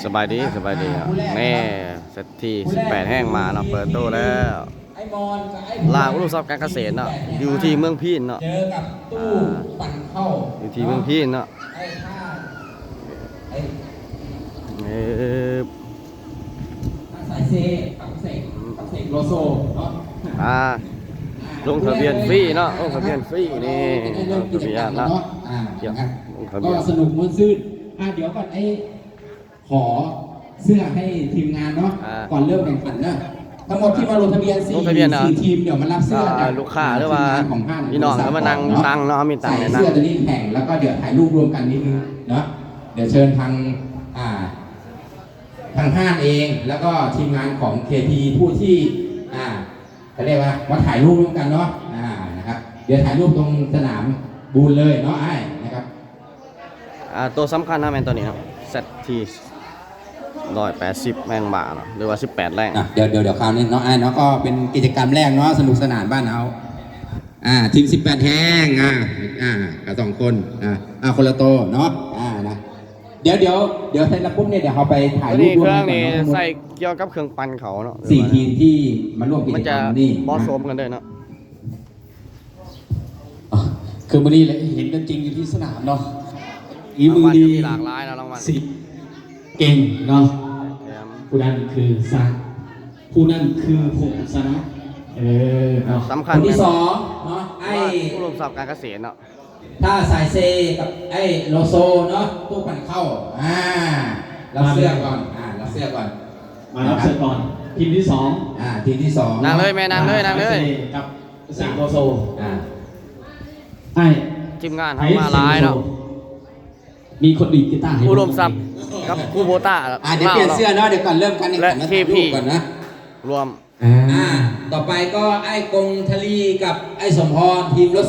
ສະບາຍດີ ສະບາຍດີເນາະ ແນ່ ເສດຖີສິບແປດແຫ່ງມາເນາະ ເປີດໂຕແລ້ວ ລາວອຸດົມຊັບການກະເສດເນາະ ຢູ່ທີ່ເມືອງພີນເນາະ ເຈີກັບຕູ້ ອ່າ ປັ່ນເຂົ້າ ຢູ່ທີ່ເມືອງພີນເນາະ ໄອ້ທ່າ ໄອ້ ເອີ ສາຍເຊ ກັບເສກ ກັບເສກໂລໂຊເນາະ ອ່າ ລົງທະບຽນຟຣີເນາະ ລົງທະບຽນຟຣີ ນີ້ ລົງທະບຽນເນາະ ອ່າ ລົງທະບຽນ ກໍສະໜຸກມ່ວນຊື່ນ ອ່າ ດຽວກ່ອນ ໄອ້ ຂໍເສື້ອໃຫ້ທີມງານເນາະ ອ່າ ກ່ອນເລີ່ມແຂ່ງຂັນເນາະ ທັງໝົດທີ່ມາລົງທະບຽນ ສີ່ ສີ່ທີມ ດຽວມາຮັບເສື້ອ ອ່າ ຈາກ ລູກຄ້າ ຫຼືວ່າ ທີມງານຂອງຮ້ານ ພີ່ນ້ອງ ກໍມານັ່ງ ເນາະ ຕັງເນາະ ມີຕັງ ໃສ່ເສື້ອໂຕນີ້ແຂ່ງ ແລ້ວກໍດຽວຖ່າຍຮູບລວມກັນນິດໜຶ່ງເນາະ ດຽວເຊີນທາງ ອ່າ ທາງຮ້ານເອງ ແລ້ວກໍທີມງານຂອງ ເຄ ທີ ຜູ້ທີ່ ອ່າ ເຂົາຮຽກວ່າມາຖ່າຍຮູບຮ່ວມກັນເນາະ ອ່າ ນະຄັບ ດຽວຖ່າຍຮູບຕົງສະໜາມບູນເລີຍເນາະ ອ້າຍ ນະຄັບ ອ່າ ຕົວສຳຄັນນະແມ່ນຕົວນີ້ເນາະ ເຊັດທີຮ້ອຍແປດສິບແຮງບາເນາະ ຫຼືວ່າສິບແປດແຮງ ອ່ະ ດຽວ ດຽວ ດຽວຄາວນີ້ເນາະ ອ້າຍເນາະ ກໍເປັນກິດຈະກຳແລກເນາະ ສະໜຸກສະໜານບ້ານເຮົາ ອ່າ ທີມສິບແປດແຮງ ອ່າ ອ່າ ກໍສອງຄົນ ອ່າ ອ່າ ຄົນລະໂຕເນາະ ອ່າ ນະ ດຽວ ດຽວ ດຽວເສັດແລ້ວປຸບນີ້ ດຽວເຮົາໄປຖ່າຍຮູບຮ່ວມກັນເນາະ ໃສ່ກ່ຽວກັບເຄື່ອງປັ່ນເຂົາເນາະ ສີ່ທີມທີ່ມາຮ່ວມກິດຈະກຳນີ້ ເໝາະສົມກັນເດີເນາະ ອ່ະ ຄືມື້ນີ້ເຫັນຕົວຈິງຢູ່ທີ່ສະໜາມເນາະ ອີມືດີ ລາງວັນກໍມີຫຼາກຫຼາຍເນາະ ລາງວັນ ສິເກັ່ງເນາະ ແຖມ ຜູ້ນັ້ນຄືຊະ ຜູ້ນັ້ນຄືຜູ້ຊະນະ ເອີ ເນາະ ສຳຄັນ ຄົນທີສອງເນາະ ອ້າຍອຸດົມຊັບການກະເສດເນາະ ທ່າສາຍເຊກັບໄອ້ໂລໂຊເນາະ ຕູ້ປັ່ນເຂົ້າ ອ່າ ຮັບເສື້ອກ່ອນ ອ່າ ຮັບເສື້ອກ່ອນ ມາຮັບເສື້ອກ່ອນ ທີມທີສອງ ອ່າ ທີມທີສອງ ນັ່ງເລີຍແມ່ ນັ່ງເລີຍ ນັ່ງເລີຍ ກັບເສກໂລໂຊ ອ່າ ອ້າຍ ທີມງານເຮົາມາຫຼາຍເນາະ ມີຄົນດີດກີຕາໃຫ້ ອຸດົມຊັບກັບຄູໂບຕ້າ ອ່າ ດຽວປ່ຽນເສື້ອເນາະ ດຽວກ່ອນເລີ່ມການແຂ່ງຂັນ ແລະ ເຄ ທີ ກ່ອນນະ ລວມ ອ່າ ອ່າ ຕໍ່ໄປກໍອ້າຍກົງທະລີກັບອ້າຍສົມພອນ ທີມລົດ